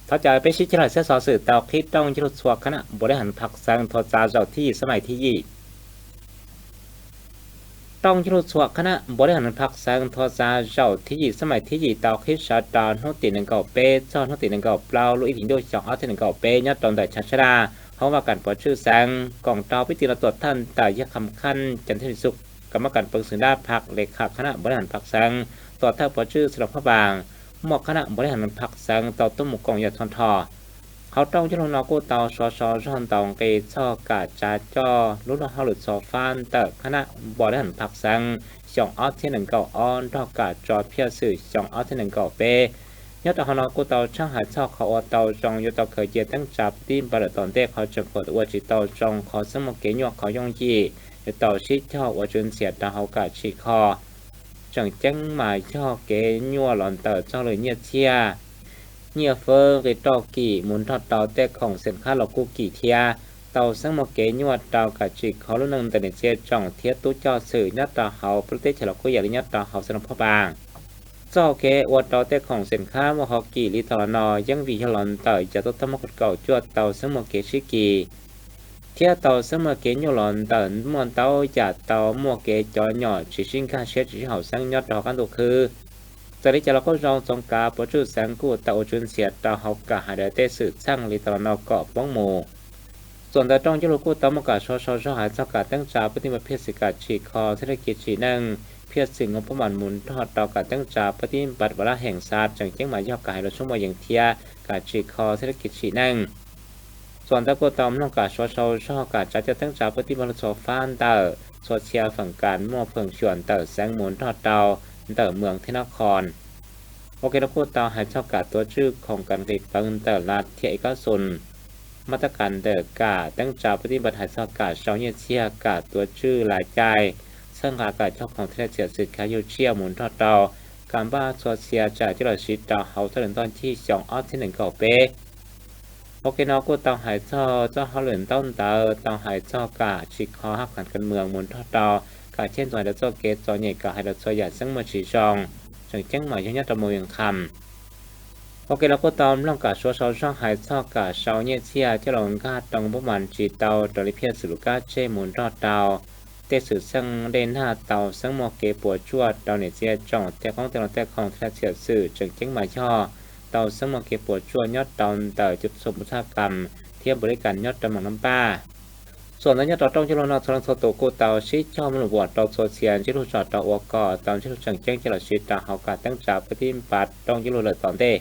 Thov caw peb sib cog lawm saib xov xwm tau qhib rooj yooj lug txhua khab nam npaum li has phaj xeev thua txav zaum thib yim xab mais thib yim. Rooj yooj lug txhua khab nam npaum li has phaj xeev thua txav zaum thib yim xab mais thib yim tau qhib sawv rau hnub tim nees nkaum peb txog hnub tim nees nkaum plaub lub ib hlis ntuj xyoo ob txhiab nees nkaum peb nyob rau ntawm chaw sab laj hoob vaj kam pov tswj xeev koom rau pib tim los tuam thawj ntawm yawg Kham Khaj Cam Thib Xu, kam mab kam peev xwm dab phaj li kham khab nam npaum li has phaj xeev, tuam thawj pov tswj xeev Loos Phab Npaas, muaj khab nam npaum li has phaj xeev tau tuaj mus koom yam txhua nrho. Hauv rooj yooj lug no kuj tau sov sau zog ntaus nqi txog kam tsav coj lub luag hauj lwm txhua fab ntawm khab nam npaum li has phaj xeev xyoo ob txhiab nees nkaum ob nrog kam tso phiaj xwm xyoo ob txhiab nees nkaum peb. Nyob rau hauv no kuj tau tshaj hais txog qhov ua tau zoo yuav tau khaws cia teeb tsa pab tib npav lawm tom ntej qhov tseem khuam ua tsis tau zoo qhov xeeb muaj kev nyuaj qhov yooj yim yuav tau sib cog ua tswv ntxhias rau hauv kam tsim kho. Tseem ceeb mas yog kev nyuaj los ntawm txog lwm nyiaj txiag, nyiaj fwb nqi roj kim mus nrog rau tej khoom xeem khab los kuj kim thiab. Tau xeeb muaj kev nyuaj rau kam tsim kho lub neej ntawm niam txiv tsoom thiab tub coj xwm nyob rau hauv peb lub teb chaws los kuj yam li nyob rau hauv xeev Loos Phab Npaas. Txoj kev ua rau tej khoom xeem khab muaj hom kim li tau los no yeej vim yog los ntawm yam tuaj tau muaj kaum cuaj tau xeeb muaj kev sib kis thiab tau xeeb muaj kev nyuaj los ntawm muaj ntau yam tau muaj kev cov nyom tsis sib nkag siab tsis sib haum xeeb nyob rau hauv qab ntuj khwb. Txawm li cas los kuj zoo txoov kav pov tswj xeev kuj tau ua tswv ntxhias rau hauv kam hais daws tej xwm txheej li tau los no kom poob mus. Txuas ntawm rooj yooj lug kuj tau muaj kam sov sau zog hais txog kam teeb tsa pab tib npav phiaj xwm kam tsim kho thiab lub kev tsim neej, phiaj xwm nkaus pab mas mus nrog rau kam teeb tsa pab tib npav vam lab heem xa tseem ceeb mas yog kam hais lus sub muaj yees thiab kam tsim kho thiab lub kev tsim neej. Txuas ntawd kuj tau mloog kam sov sau zog kam tsav coj teeb tsa pab tib npav lug txhua fab ntawm txhua txhia feem kam muaj feem xyuam ntawm xeev mus nrog rau ntawm moos thiab nab qhos. Ua ke no kuj tau hais txog kam tuav tswj khoom kam nqis peev ntawm lav thiab ib kob xus, mab tab kam ntawm kam teeb tsa pab tib npav hais txog kam sau nyiaj txiag kam tuav tswj lav cai, txhawb nqa kam cog khoom thiab lub txiam xwm khav yug tsiaj mus nrog rau kam npaj txhua txhia tsam coj los siv rau hauv txoj lwm ntoj ncig xyoo ob txhiab nees nkaum peb. Ua ke no kuj tau hais txog txoj hauj lwm ntaub ntawv tau hais txog kam tsim kho hab kham kas moos mus nrog rau kam cheb ntxuas hais rau txoj kev txom nyem kam hais rau txhua yam xeeb muaj tsis zoo, tseem ceeb mas yog nyob rau moos Vias Kham. Ua ke no kuj tau mloog kam suav sau zog hais txog kam sau nyiaj txiag coj los nkag rau npab mas tsis tau raws li phiaj xwm lus kab tseg mus nrog rau tej xwm txheej dej nag tau xeeb muaj kev puas tsuaj rau niam txiv tsoom tej qoob tej loo tej khoom thiab txhiam xwm tseem ceeb mas yog tau xeeb muaj kev puas tsuaj nyob rau ntawm cov txhua mus txhaj kam thiab npaum li kam nyob rau moos Naj Paj. Txuas ntawd nyob rau rooj yooj lug no txhua leej txhua tus kuj tau sib cog muaj lus vuam rau txhua txhia ntsib lug tsom rau ua kom tau ntsib lug tseem ceeb coj los siv rau hauv kam teeb tsa pab tib npav rooj yooj lug lawm tom ntej.